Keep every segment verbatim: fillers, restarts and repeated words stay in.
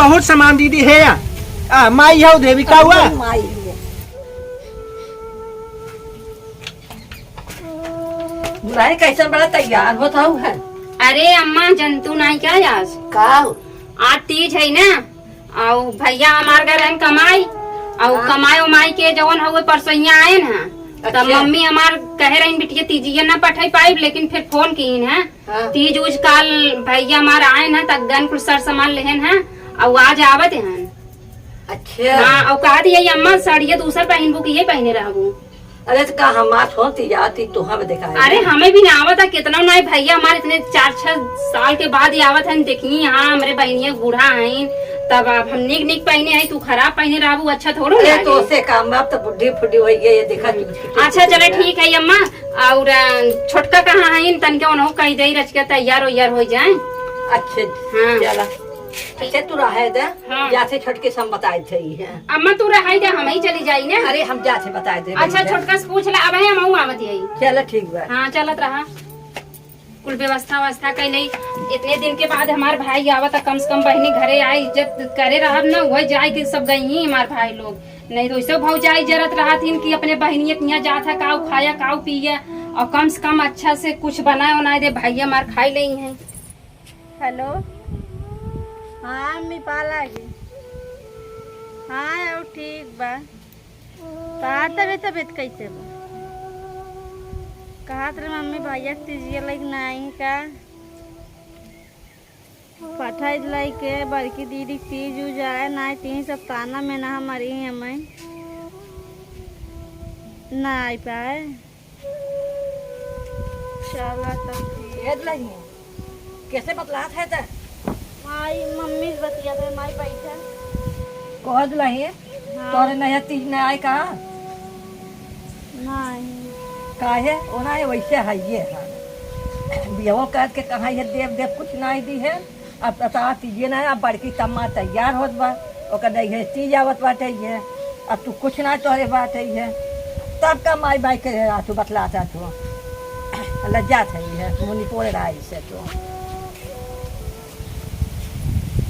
बहुत सामान दीदी है या। आ, माई हौ देवी का हुआ? माई है। बुलाई कैसन बड़ा तैयार होत हौ है? अरे अम्मा, जनतू नाई का आज? का? आज तीज है ना, अउ भैया हमार गए रहन कमाई, अउ हाँ। कमाई उमाई के जवन हउए परसोइया आएन ह, तब अच्छा। मम्मी हमार कहे रहीन, "बिटिया, तीजिया ना पठाई पाइब," लेकिन फिर फोन कीन ह। हाँ। तीज उज काल भैया हमार आएन ह, तब गन कुल सर सामान लेहन ह, अउ आज आवत हन। अच्छा। हाँ, अउ कहत ही, "अम्मा, साड़िया दूसर पहिनबू कि ये पहिने रहबू?" अरे, त का हमार थोड़ तीजा, ती तोहा में देखा है। अरे, हमें भी ना आवत है, कितना ना है भैया, हमार इतने चार छह साल के बाद ही आवत है, देखी, हाँ, हमरे बहिनिया बूढ़ा हैं, तब अब हम निक निक पहिने हैं, तू खराब पहिने रहबू, अच्छा थोड़ो अरे, लागे। तो से काम, अब तो बुढ़ी फुड्डी हो गई, ये देखा, हम्म। अच्छा, चले, ठीक है अम्मा, और, अ, छोटका कहाँ है, तनके उन्हों कह दे, रच के तैयार वैयार हो जाए। अच्छा, हाँ। चला। अच्छा, तू रहे दे, हाँ। जाते छोटके से हम बताए थे ही है। अम्मा, तू रहाई दे, हम ही चली जाई ना। अरे, हम जाते बताए दे अच्छा, रही है। छोटका से पूछ ले, अब है हम आवत ही। चला, ठीक बा। हाँ, चलत रहा। कुल व्यवस्था व्यवस्था कैले, इतने दिन के बाद हमार भाई आवत, कम से कम बहिनी घरे आई, इज्जत करे रहब ना, वही जाए के सब गई ही हमार भाई लोग। नहीं तो ऐसे भौजाई जरत रहत हिन कि अपने बहिनिया के यहाँ जात है, काऊ खाया, काऊ पिया, और कम से कम अच्छा से कुछ बनाए उनाए दे, भैया मार खाई ले हैं। हेलो, हाँ अम्मी, पा लागी। हाँ, अब ठीक बा। तोहार तबियत, तबियत कैसे बा? कहत रहे मम्मी, भैया के तीजिया लइके ना आई का? पठाई लइके बड़की दीदी के तीज उज आए, ना आई तीन सब ताना में ना हमारी हमें। ना आई पाए। चला तब ठीक। ए दुलहिन, कैसे बतलात है त? माई, मम्मी से बतियात है, माई बैठा। कह दुलहिन, हाँ। तोरे नैहर तीज न आए का? नहीं। काहे? ओना है वैसे है ये है। बियाहो करके कहाँ ये देव देव कुछ नहीं दी है। अब तो तीजे ना, अब बड़की तम्मा तैयार होत बा, ओकर नैहर तीज आवत बाटे ये, अब तू कुछ ना तोहरे बाटे ये, तब का माई बाई के आ तू बतलाता तू, लज्जात है ये, मुँह निपोरे रहा इसे तू।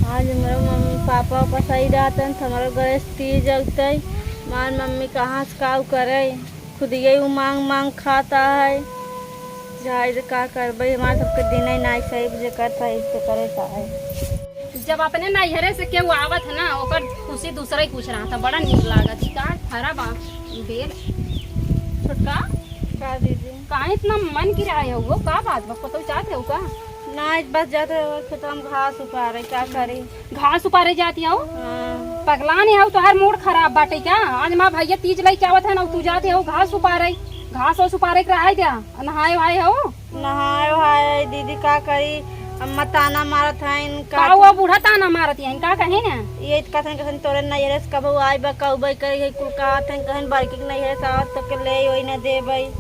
आज हमरा मम्मी पापा पसाई रहतन, त हमरा गैस तीज अउतै, मार मम्मी कहाँ से काऊ करे। खुद यही उ मांग मांग खाता है। जाए दे, का करबे, हमार सबके दिन ही नाई सही, जे करता है, इसके करे का है। जब अपने नैहरे से केहू आवत है ना, ओकर खुशी दूसरा ही कुछ रहता, बड़ा नीक लागत है। का खरा बा बेल? छोटका? का दीदी? काहे इतना मन किराए हो, का बात बा, कतौ जात हो का? ना, बस जात हो खेतवा में घास उपारे, का करी? घास उपारे जाती हो? हाँ। पगला नहीं हो, तोहार मूड खराब बाटे क्या? आज माँ भैया तीज लइके आवत है ना, तू जाती हो घास उपारे, घास वास उपारे के रहाई द्या, नहाए वहाए हो? नहाए वहाए दीदी का करी, अम्मा ताना मारत हैं, का का हुआ बूढ़ा ताना मारत हैं, का कहे ना? ये कहत हैं, कहत हैं, "तोरे नैहरे से कबहू आए बा, कऊ बई करे, ये कुल कहत हैं, कहन बड़की के नैहरे से आवत तो के ले वही न देबई।"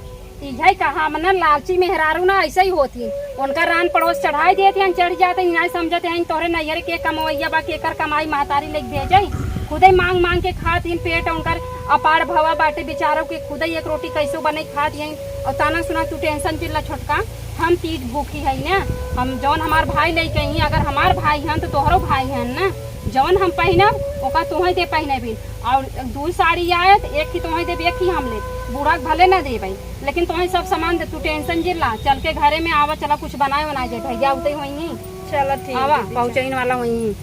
इहे कहा, हम ना लालची मेहरारू ना ऐसे ही होती। उनका रान पड़ोस चढ़ाई देती हैं, चढ़ जाते हैं, नहीं समझते हैं, तोहरे नैहर के कमवैया बा, केकर कमाई महतारी लेके भेजे, खुदे मांग मांग के खात हैं, पेट उनकर अपार भवा बाटे, बेचारों के खुदे एक रोटी कैसो बने खात हैं। और ताना सुना, तू टेंशन चिल्ला छोटका, हम तीज भूखी है ना, हम जौन हमार भाई लेके आई, अगर हमार भाई हन तो तोहरो भाई हन ना, जौन हम पहिनब ओका तोहे दे पहिने भी। और दू साड़ी आए तो एक ही तोहे देब, एक ही हम लेब, बूढ़ा के भले ना देबै। लेकिन तोहे सब सामान दे, तू टेंशन जिन ला, चल के घरे में आवा, चला कुछ बनाए बनाए दे, भैया उतई होइहीं। चला ठीक आवा, है, दीदी, पहुँचइन चला। वाला होइहीं।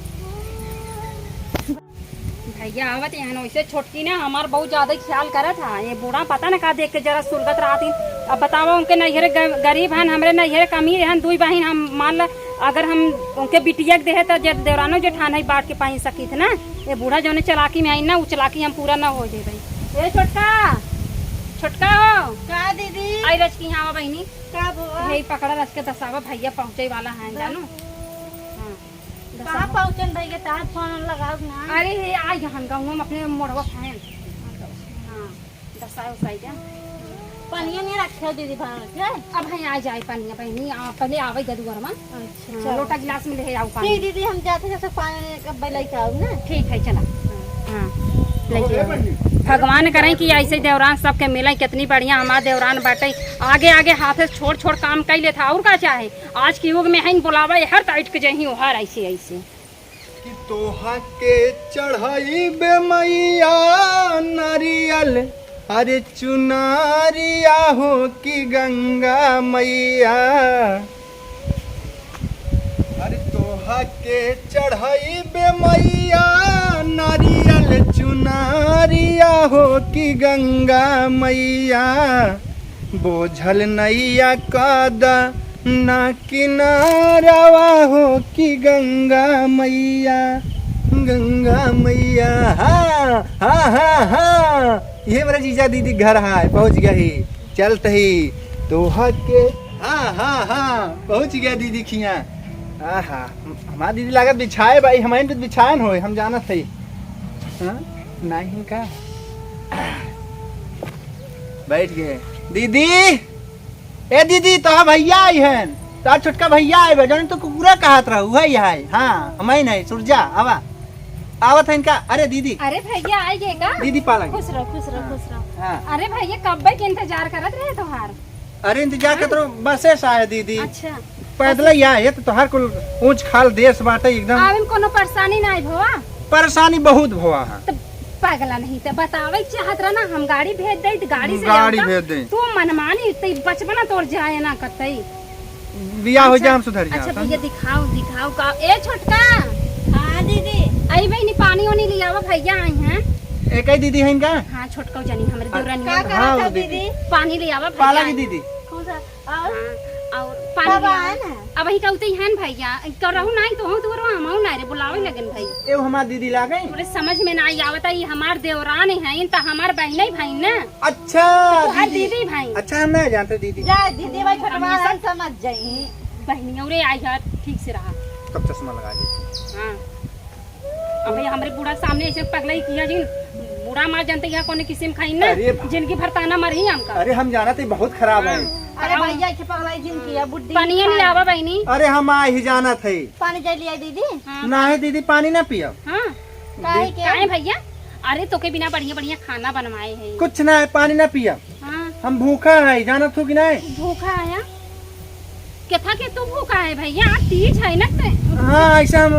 भैया आवत हैं, वैसे छोटकी ना हमार बहुत ज्यादा ख्याल करत है। ये बूढ़ा पता ना का देख के जरा सुलगत रहत ही। अब बतावा, उनके नैहरे ग-, गरीब हन, हमरे नैहरे कमी रहन, दुई बहिन हम मान ला, अगर हम उनके बिटिया के देहे त जे देवरानो जेठान है बांट के पाइन सकित ना। ये बूढ़ा जौने चालाकी में आई ना, उ चालाकी हम पूरा ना हो जेबै। ए छोटका, छोटका हो। का दीदी? आई रच की, हाँ बहिनी। का बुआ? हे पकड़ा रच के दसावा, भैया पहुँचे वाला है, हाँ। जानू। हाँ, कहाँ दसावा। पहुँचन भैया? तार फोन लगाओ ना। अरे हे, आई हन गाँव में अपने मोड़वा खाएन। हाँ, दसावा उसाई जा। पनिया नहीं रखे हो दीदी भर के? अब है, आ जाए पनिया बहिनी, आ, पहले आवे गदुअर में। अच्छा, हाँ, चलो। लोटा गिलास में ले आओ पानी। ठीक दीदी, हम जाते जैसे पानी कब लेके आओ ना। ठीक है, चला। हाँ, लेके आओ। भगवान करें कि ऐसे देवरान सबके मिले, कितनी बढ़िया हमार देवरान बाटे। आगे आगे हाथे से छोड़ छोड़ काम कई लेता, और का चाहे। आज के युग में है बुलावा, हर टाइट के जही, हर ऐसे ऐसे। तोहा के चढ़ाइबे मैया नारियल, अरे चुनारिया हो कि गंगा मैया। अरे तोहा के चढ़ाइबे मैया नारियल चुनारिया हो कि गंगा मैया। बोझल नैया कद ना किनारवा हो कि गंगा मैया, गंगा मैया। हाँ, हाँ, हाँ, हाँ। ये मेरा जीजा दीदी घर है, पहुँच गई। चलत ही तोहा के। हाँ, हाँ, हाँ, पहुँच गया दीदी खिया। आहा, हमार दीदी लागत बिछाए भाई, हमारे तो बिछाए न होए, हम जानत है। हाँ? नहीं का? बैठ गए। दीदी, ए दीदी, तोहार भैया आई हैं, तोहार छोटका भैया आए बा, जौन तो कुकुरा कहत रहू, है, है, हाँ, हम ही नहीं, सुरजा, आवा, आवत है इनका, अरे दीदी। अरे भैया, आई गए का? दीदी पाला। खुश रहो, खुश रहो, हाँ। खुश रहो। हाँ। अरे भैया, कब्बे के इंतजार करत रहे तोहार। अरे इंतजार हाँ। करत रहो, बसे से आए दीदी। अच्छा। पैदल ही आए, ये तो तोहार कुल ऊंच खाल देश बाटे एकदम। आवे में कोनो परेशानी ना आई भवा? परेशानी बहुत भवा है। तो पगला नहीं तो बतावे के चाहत रहा ना, हम गाड़ी भेज दे, तो गाड़ी से गाड़ी आवता। भेज दे। तू मनमानी, तो बचपना तोर जाए ना कतई। बियाह हो अच्छा, जाए, हम सुधर अच्छा जाता। भैया दिखाओ, दिखाओ का। ए छोटका। हाँ दीदी। आई बहनी पानी वानी ले आवा, भैया आई हैं। एक ही दीदी है इनका? हाँ छोटका जानी हमरे देवरानी का है। करत हाँ, है वो दीदी। दीदी? पानी ले आवा पाला भैया की आई। दीदी। कौन सा? और? हाँ, और पानी कब ले आवा। आए ना? अब वही कहते ही हैं भैया, करहु नहीं तो हूँ तो हम हूँ ना रे बुलावे लगन भाई। ए हमार दीदी लागे? हमरे समझ में ना आई आवता, ये हमार देवरान है, इन तो हमार बहने भाई ना। अच्छा, तो हर दीदी। दीदी भाई। अच्छा, हम नहीं जानते दीदी। जा, दीदी भाई, छोटवा हमेशा है, समझ जाई। बहनी, अरे आई यार, ठीक से रहा। तब चश्मा लगा दे। हाँ। अब भैया, हमरे बूढ़ा सामने ऐसे पगलाई किया जिन, बूढ़ा मार जानते यहाँ कौन किस्म खाई ना, अरे भा- जिनकी भरताना मर ही हमका। अरे, हम जानत है, बहुत खराब हाँ। है। अरे हाँ। भैया, ऐसे पगलाई जिन किया, बुढ़ी पानी नहीं खाई। आवा बहनी। अरे, हम आ ही जानत है। पानी दे लिया दीदी। हाँ। ना है दीदी, पानी ना पिया। हाँ। काहे के? काहे भैया? अरे तोके बिना बढ़िया बढ़िया खाना बनवाए है। कुछ ना है, पानी ना पिया। हाँ। हम भूखा है, जानत हो कि नहीं? भूखा है? केथा के तू भूखा है भैया? आज तीज है ना ते? हाँ, ऐसे हम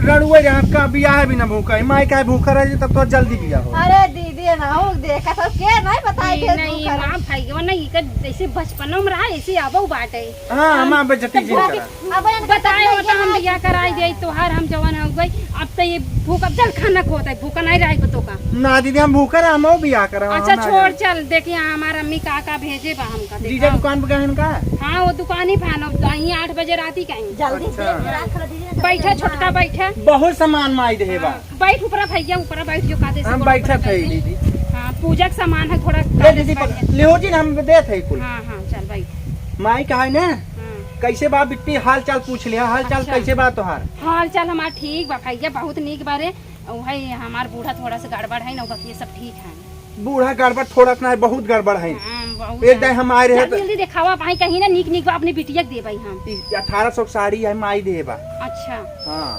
रड़ुए रहे, आपका बियाह है बिना भूखा है। माई का भूखा रह जाए तब तो जल्दी बियाह हो। अरे दीदी ना हो, देखा था के नहीं बताई जी, थे नहीं, भूखा रहे। माँ भैया नहीं, इकर जैसे बचपन में रहा ऐसे आबो बाटे। हाँ, हम आप बेइज्जती तो जिन भूख करा। अब इनका बताए तब होता हम ये बियाह कराई दे तोहार, हम जवान हो गई। अब तो ये भूख, अब चल खाना खो होता है, भूखा नहीं रहे को तो का। ना दीदी, हम भूखा रहे, हम बियाह करा, अच्छा हम ना छोड़, जाए। चल देखिए हमार अम्मी का का भेजे बा हमका, जीजा देखा। दुकान पे गए हैं का? हाँ, वो दुकान ही फानो, तो यहीं आठ बजे रात ही कहीं। जल्दी अच्छा। देख के रख लो दीदी, ना तो बैठा जल्दी छोटका, ना। बैठा। बहुत सामान माई देहे बा। हाँ, बैठ ऊपरा भैया, ऊपरा बैठ जो कादे से हम गोड़ बैठा ऊपरा थे बैठ। दीदी। हाँ, पूजा का सामान है थोड़ा ये कादे दीदी से पर बैठ। लेहो जी ना, हम देत है कुल। हाँ, हाँ, चल बैठ। माई का है ना? हाँ। कैसे बा बिट्टी, हाल चाल पूछ लिया, हाल चाल अच्छा। कैसे बा तोहार? हाल चाल हमार ठीक बा भैया, बहुत नीक बा रे। वही हमार बूढ़ा थोड़ा सा गड़बड़ है ना, बाकी ये सब ठीक है। बूढ़ा गड़बड़ थोड़ा सा ना है, बहुत गड़बड़ है। हाँ, बहुत एक है। दाई हम आए रहे जल्दी तो जल्दी देखावा भाई, कहीं ना नीक नीक बा अपनी बिटिया के दे भाई हम। ई अठारह सौ के साड़ी है, माई दे बा। अच्छा। हाँ,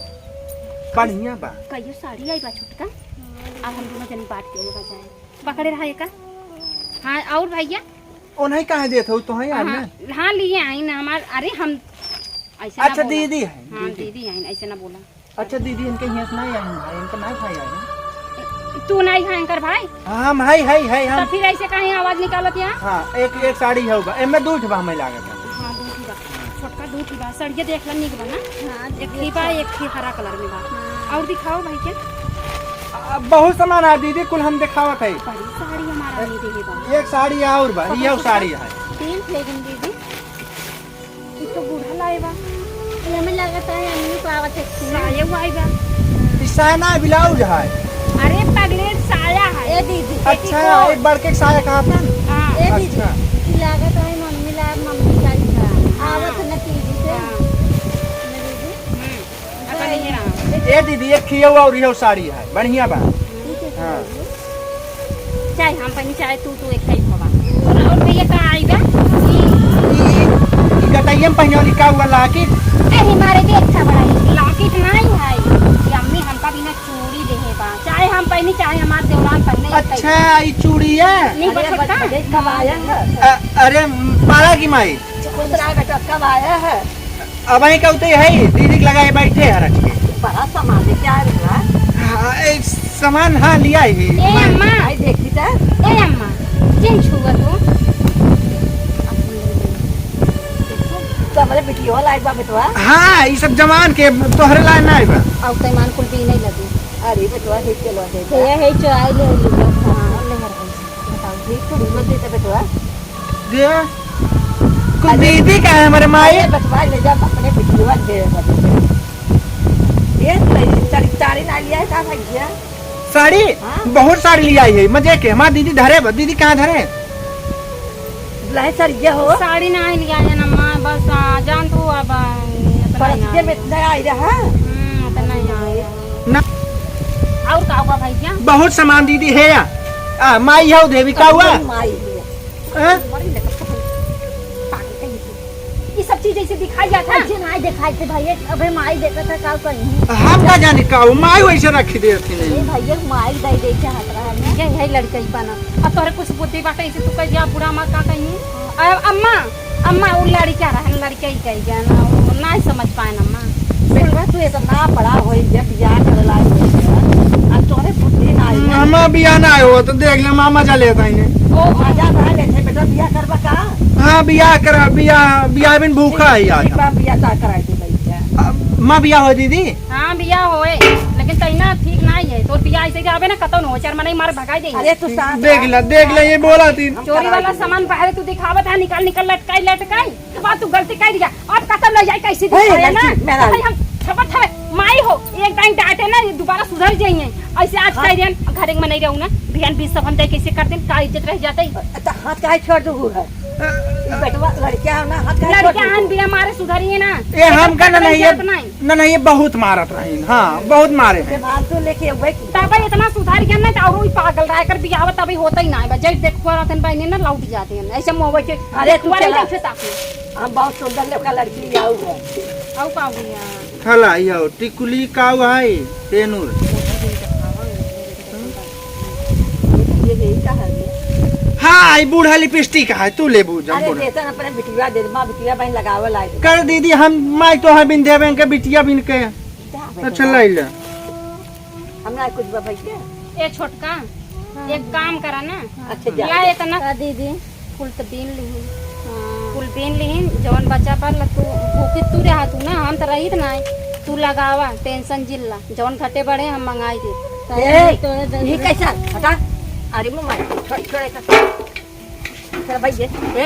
बढ़िया बा। कहियो साड़ी आई बा छोटका, अब हम दोनों जनी बांट के लेवा जाए। पकड़े रहा एका। हाँ, और भैया? ओ नहीं, कहाँ देत हो तो है यार हाँ, ना? हाँ, लिए आई ना हमार, अरे हम ऐसे ना अच्छा, बोला। दीदी है, हाँ, दीदी। दीदी है, ऐसे ना बोला। अच्छा दीदी, इनके हियाँ से नहीं आए हैं भाई, इनका नहीं भाई आए हैं। तू नहीं है इनकर भाई? हाँ, हम है, है, है, तो हम। फिर ऐसे काहे आवाज निकालत यहाँ? हाँ, एक, एक साड़ी है बा, एमे दू ठे बा हमें लागत है। हाँ, दू ठे बा। छोटका दू ठे बा, सड़िया देख ला, निक बा ना? हाँ, एक दीदी, ठे बा, अच्छा। एक ठे हरा कलर में बा। हाँ। और दिखाओ भाई के। आ, बहुत सामान है दीदी, कुल हम दिखावत है। बड़ी साड़ी हमारा नहीं देहे बा। एक साड़ी और बा, पकड़ ये छोटका। साड़ी है। तीन ठे गुन दीदी। ई तो बूढ़ा लाए बा। ये हमें लागत है, हमनी को आवत है कि ना? साया हुआ आई बा। ई साया ना, ब्लाउज है। अरे पगलेट, साया है। ए दीदी, अच्छा, पेटीकोट। एक बड़के साया कहा था ना? हाँ। ए दीदी, अच्छा। ई लागत है मम्मी ला, मम्मी लाई का। हाँ। आवत है ना टीवी से। हाँ। ना दीदी? हम्म। अच्छा, नहीं है। ए दीदी, एक खियौ और यौ साड़ी है, बढ़िया बा। ठीक है, हाँ। चाहे हम पहनी, चाहे तू, तू एक ही होबा। और, और भैया का आई बा? ई, ई, ई गटैया में पहने वाली का हुआ, लाकिट? ए, हमारे भी अच्छा बड़ा है। लाकिट नहीं है। ये अम्मी हमका बिना चूड़ी देहे बा। चाहे हम पहनी, चाहे हमार देवरान पहने, एक ही। अच्छा, ई चूड़ी है? नहीं, अरे, बस छोटका। बच्चा, देख, कब आया है? अ-, अरे, पाला की माई। खुश रहा बेटा, कब आया है? अब वहीं का उतरी है, दीदी के लगाए बैठे हैं रख के। बड़ा सामान लेके आए बेटवा। हाँ, ए, सामान, हाँ, लिया ही। ए अम्मा। आई देखी त। ए अम्मा, जिन छुआ तू। तो हमरे बिटिया लाई बा बेटवा। हाँ, ई सब जमान के तोहरे लाई ना बा। अब तो ईमान कुल भी नहीं लगी। अरे बेटवा, हे चलो, हे ये है चुराई ले ली बस। हाँ, ले हर बताओ, ये कुल मत देते बेटवा। दे। कुल अरे, दीदी का है हमारे माई। अरे बचवा ले जा, अपने बिटिया दे बस। ये तो साड़ी, साड़ी ना लिया है का भैया? साड़ी? हाँ। बहुत साड़ी लिया है, मजे के। हमार दीदी धरे बा, दीदी कहाँ धरे? दुल्हन सर ये हो। साड़ी ना लिया है ना माँ, बस आ, जान तू अब आ, इतना ही परस के आया। में इतना आई रहा। हम्म, इतना ही आया। ना। और का हुआ भैया? बहुत सामान दीदी है या? आ, माई हो देवी का हुआ? माई है। हाँ? बड़ी लड़का पागल कहीं की। ये सब चीज ऐसे दिखाई जाता है। ऐसे ना दिखाई थे भाई, अबे माई देखा था का कहीं। हम का जाने का हो, माई वैसे रखी दे थी ए नहीं। भैया माई दे दे चाहत रहा है। ये है लड़का ही बना। अब तोहरे कुछ बुद्धि बाटे, ऐसे तू कह दिया, बूढ़ा माँ का कहीं। अ-, अम्मा, अम्मा, वो लड़का रहन, लड़का ही कह गया ना, वो ना ही समझ पाए ना अम्मा। बेटवा, तू इतना बड़ा होई गया, बियाह करे लायक होई गया, आ तोहरे बुद्धि ना आई ना। अम्मा, बियाह ना हो तो देख ले, मामा चले था इन्हें। ओ, मजा ना लेते बेटा, बियाह करबा का? हाँ, बियाह करा, बियाह, बियाह बिन भूखा है यार। एक बार बियाह ता कराई दे भैया। अब माँ बियाह हो दीदी? हाँ, बियाह होए, लेकिन तैना ठीक ना है। तोर बियाह ऐसे जाबे ना, कतौ न हो, चार मनई मार भगाई दे। अरे, तू शांत देख रह। ला, देख ला, ये बोला थी। हम चोरी करा वाला देंगे। सामान बाहर तू दिखावत है, निकाल, निकाल, लटकाई, लटकाई। तो बात तू गलती कर दिया। अब कतौ ले जाए, कैसे ए, दिखाया ना? लड़की, मेरा तो भाई, हम छपत है, माई हो, एक टाइम डांटे ना, ये दोबारा सुधर जाइए। ऐसे आज हाँ। कह दियन, घर में नहीं रहू ना, बिहान बीस सब हम दे कैसे कर देन, का इज्जत रह जाते? तो हाथ काहे छोड़ दू है? ई बेटवा लड़किया है ना, हाथ काहे छोड़ लड़किया दू? हन बिना मारे सुधरिए ना। ए, एकर हमका ना, पेट नहीं, ये जात नहीं। ना, ना, ये बहुत मारत रहीन, हाँ, बहुत मारे हैं। जब हम तो लेके अबे की। तबे इतना सुधार गया ना, तो और ही पागल रहा, एकर बियाह तबे होता ही ना है, जब देखुआ रहतन बहने ना लौट जाते हैं, ऐसे मोहब्बत के अरे, तू देखुआ रह चला। जाते ताकि। हम बहुत सुंदर लड़का लड़की आऊ है। आऊ का हुआ? हला, यो, टिकुली का हुआ है, तेनूर। ये, ये का है ये? हाँ, ई बूढ़ा लिपस्टिक है, तू लेबू जब अरे, बूढ़ा। देता ना अपने बिटिया दे, माँ बिटिया बहन लगावल आई। कर दीदी, हम माई तो है बिन देवे के बिटिया बिन के। अच्छा, लाई ले। हमरा कुछ बा भैया। ए छोटका, हाँ। एक काम करा ना। अच्छा, जा, ला जा। इतना का दीदी? कुल त बीन लिहिन। हाँ। कुल बीन लिहिन, जवन बचा पार ला तू, भूखी तू रहा तू ना, हम त रहित ना है। तू लगावा, tension जिन ला, जवन घटे बढ़े हम मंगाई दे। ए, तो ये कैसा? हटा। अरे मुँह मार, छोड़, छोड़, छोड़। चल भाई, ये, ये,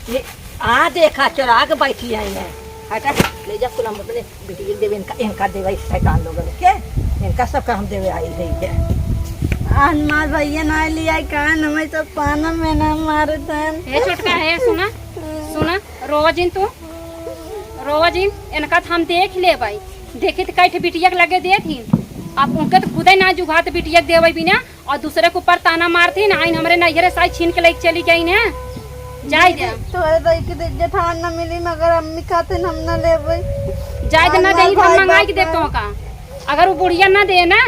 ये, आ देखा, चोरा के बैठी आई है। हटा, ले जा, कुल हम अपने बिटिया के देवे, इनका, इनका देवे, शैतान लोगन के, इनका सबका हम देवे आई रही है। आज मार भैया ना लिया, कान हमें सब पाना में ना मारत हन। ए छोटका, ए सुना, सुना, रोवा जिन तू, रोवा जिन, इनका त हम देख लेबै, देखी त कई ठे बिटिया के लगे देत ही, अब उनके त खुदे ना जुगात बिटिया के देवे बिना, और दूसरे के ऊपर ताना मारतीन, आइन हमरे नैहरे से आई छीन के लेके चली गईन है। जाए दे। तोरे दई के दे, जेठान ना मिली, मगर अम्मी खातिर हम ना लेबै। जाए दे, ना हमार देई, हम भाई मंगाई के बाप देब है। तोहका। अगर वो बुढ़िया ना दे ना,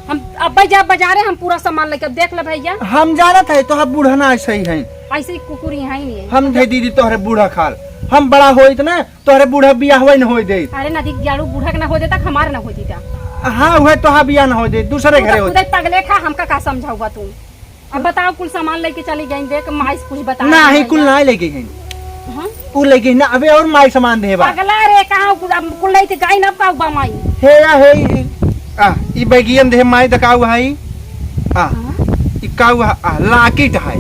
हम अब्बै जाब बजारे, हम पूरा सामान लेके, अब देख ले भैया। हम जानत है, तोहार बूढ़ा ना ऐसे ही है। ऐसे ही कुकुर यहाँ ही नहीं है। हम दे दीदी तोहरे बूढ़ा खाल, हम बड़ा होइत ना, तोहरे बूढ़ा बियाह वही न होई दे। अरे नदी जाड़ू बूढ़ा के ना हो देता, हमार ना हो देता। हाँ, वह तोहार बियाह न होई दे, दूसरे तू घरे तो होई। खुदे पगले खा, हमका का समझाऊगा तू? अब बताओ, कुल सामान लेके चली गई, देख माई से कुछ बता ना, नहीं ही कुल भैया। ना लेके गई। हाँ? उ लेके ना, अबे और माई सामान दे बा। पगला रे, कहाँ कुल, अब कुल लेके गई ना, अब का बा माई? हे या हे, आ, ई बैगियन दे माई, त का हुआ है? आ, हाँ? ई का हुआ? आ, लाकिट है।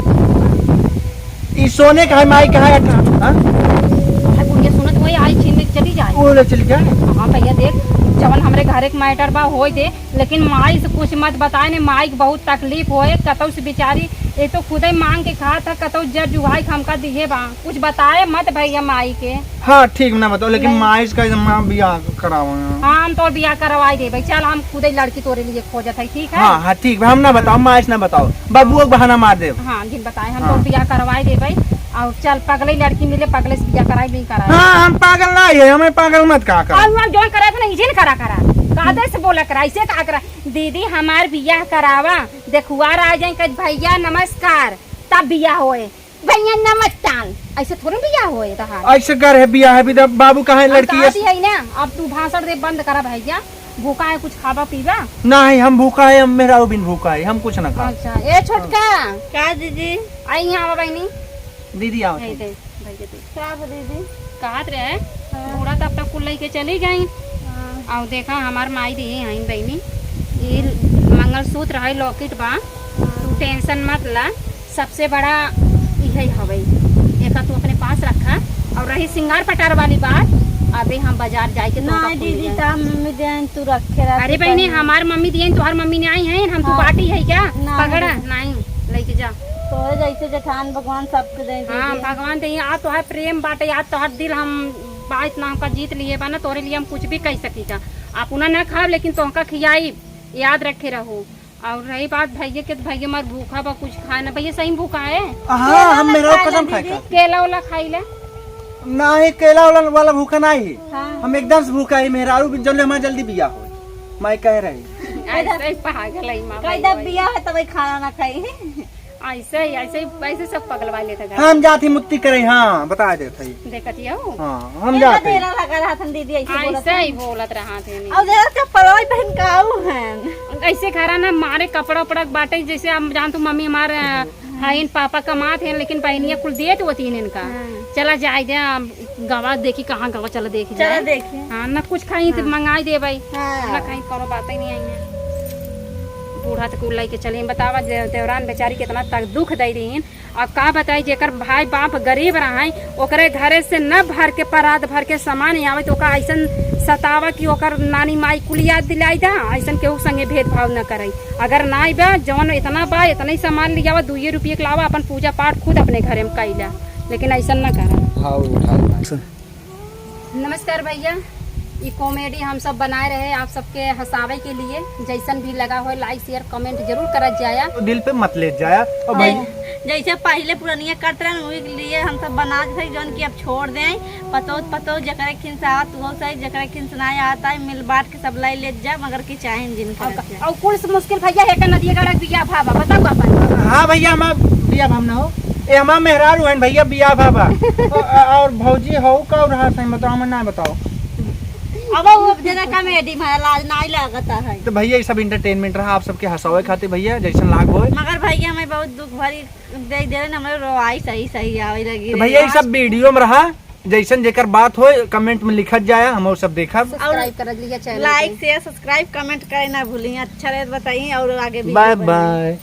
ई सोने का है, माई का है, अठा, हाँ? भाई, बुढ़िया सुनत होई, आई छीन में चली जाए। वो ले चली जाए। हाँ भैया, देख, जवन हमरे घर एक matter बा, होई दे, लेकिन माई से कुछ मत बताए ने, माई के बहुत तकलीफ होए, कतौ से बेचारी, एक तो खुदे मांग के खात है, कतौ जर जुगाई के हमका दिहे बा, कुछ बताए मत भैया माई के। हाँ, ठीक ना बताओ, लेकिन नहीं। माई से कह दे, माँ बियाह करावा। हाँ, हम तो बियाह करवाई देबे, चल, हम खुदे लड़की तोरे लिए खोजत है, ठीक है? हाँ, हाँ, ठीक बा, हम ना बताओ, माई से ना बताओ, बबुआ के बहाना मार देब। हाँ, जिन बताए, हम हाँ। तो बियाह करवाई देबे, और चल, पगले लड़की मिले, पगले से बियाह कराई, नहीं कराई। हाँ, हम पागल ना है, हमें पागल मत कहा कर। और हम जौन करे थे ना, इजे न करा करा, कादे से बोला करा, इसे कहा करा, दीदी हमार बियाह करावा, देखुआ रह जाए, कह भैया नमस्कार, तब बियाह होए। भैया नमस्कार, ऐसे थोड़े बियाह होए तहार। ऐसे घर है, बियाह है, भी तो बाबू कहाँ है, हम लड़की कहा है? भी है ना, अब तू भाषण दे बंद करा भैया। भूखा है, कुछ खाबा पीबा? नाही, हम भूखा है, हम मेहरारू बिन भूखा है, हम कुछ ना खाब। अच्छा, ए छोटका। का दीदी? आई यहाँ आवा बहिनी। दीदी आओ। है दे, भैया दे। का बा दीदी? कहत रहे, हाँ। बूढ़ा तो अब तक कुल लेके चली गई। हाँ। और देखा हमार माई दी हैं बहिनी, ये मंगलसूत्र है, लॉकेट बा, तू टेंशन मत ला। सबसे बड़ा इहे हवे, एका तू अपने पास रखा। और रही सिंगार पटार वाली बात, अबे हम बाजार जाए के तोहका नहीं फूल दीदी, जाए। तब मम्मी देन तू रखे रह अरे बहिनी, हमार मम्मी दिए, तोहार मम्मी नहीं आई है, हम तू हाँ। बाटी है क्या? नहीं। पकड़ा, नहीं, लेके जा। तोहरे जैसे जेठान भगवान सबके दे हाँ, दीदी। भगवान दे, आ तोहार प्रेम बाटे, आज तोहार दिल हम बात ना हमका जीत लिए बा ना, तोरे लिए हम कुछ भी कह सकी का। अपना ना खाब, लेकिन तोहका खियाई, याद रखे रहो। और रही बात भैया के, तो भैया हमार भूखा बा, कुछ खाए ना। भैया सही में भूखा है? हाँ, केला हम ना मेहरारू खाए कसम ना खाए दीदी। खा। केला वाला खाई ले। नाही, केला वाला, वाला भूखा नाही है। हाँ। हम एकदम से भूखा है, मेहरारू भी जल्दी, हमारा जल्दी बियाह हो, मैं कह रही। ऐसे ही पागल है माँ कह भाई दे भाई। बियाह है तब खाना ना खाई। ऐसे ही, ऐसे ही, ऐसे सब पगलवा लेते घर। हम जाती मुत्ती करे, हाँ, बता देते हैं। देखत ही हो? हाँ, हम इनका जाते हैं। तेरा लगा रहा था दीदी, ऐसे बोलत ऐसे ही है। बोलत रहा थे नहीं। और जरा चप्पलवा पहन के आऊ हैं। ऐसे खरा ना मारे कपड़ा उपड़ा बाटे, जैसे हम जान तू मम्मी हमारे हाँ। हैं, पापा कमात हैं, लेकिन बहनिया कुल देत होती हैं इनका। हाँ। चला जाए दे, हम गवा देखी कहाँ गवा, चला देखी चला जाए। देखी। हाँ, ना कुछ खाई तो हाँ। मंगाई दे भाई। हाँ। ना खाई, कोनो बात ही नहीं आई है। बूढ़ा तो कुल लेके चले, बतावा दे-, देवरान बेचारी कितना तक दुख दे रही हैं। अब का बताई, जेकर भाई बाप गरीब रहे, ओकरे घरे से न भर के परात भर के सामान आवे, तो ओका ऐसन सतावा कि ओकर नानी माई कुल याद दिलाई दा, ऐसन केहू संगे भेदभाव न करे। अगर नाई बा, जवन इतना बा, इतना ही सामान लियावा, दुइये रुपये के लावा, अपन पूजा पाठ खुद अपने घरे में कइला, लेकिन ऐसन न करा। हाँ, उठा लो। नमस्कार भैया, ई कॉमेडी हम सब बनाए रहे आप सबके हंसावे के लिए। जैसन भी लगा हो, लाइक, शेयर, कमेंट जरूर करत जाया। तो दिल पे मत ले जाया। और भाई और जैसे पहले पुरनिया करते रहे, वही के लिए हम सब बनात रहे, जौन कि अब छोड़ दें। पतोह, पतोह जकरे खिन से आवत, वो सही, जकरे खिन से ना आवत है, मिल बांट के सब लाई लेत जा, मगर कि चाहे जिन और करत का? जा। और कुल से मुश्किल भैया है का नदिया गड़ा बिया भावा, बताओ अपन। हाँ भैया, हमार बिया भाव ना हो। ए, हमार मेहरारू हन भैया, बिया भावा। अ-, अ-, और भौजी हो का और रहा सही बताओ, हमें ना बताओ। अब वो जना कॉमेडी में लाज नाई लागता है। तो भैया, ये सब एंटरटेनमेंट रहा आप सबके हंसावे खातिर भैया, जैसन लाग होए। मगर भैया, हमें बहुत दुख भरी दे दे रहे, हमें रोवाई सही सही आवे लगी तो रे। भैया, ये सब वीडियो में रहा, जैसन जेकर बात होए, कमेंट में लिखत जाया, हम वो सब देखब। सब्सक्राइब कर लीजिए चैनल लाइक, पे। शेयर, सब्सक्राइब, कमेंट करे ना भूली। अच्छा रहे तो बताइए और आगे वीडियो बाय बनाइए। बाय।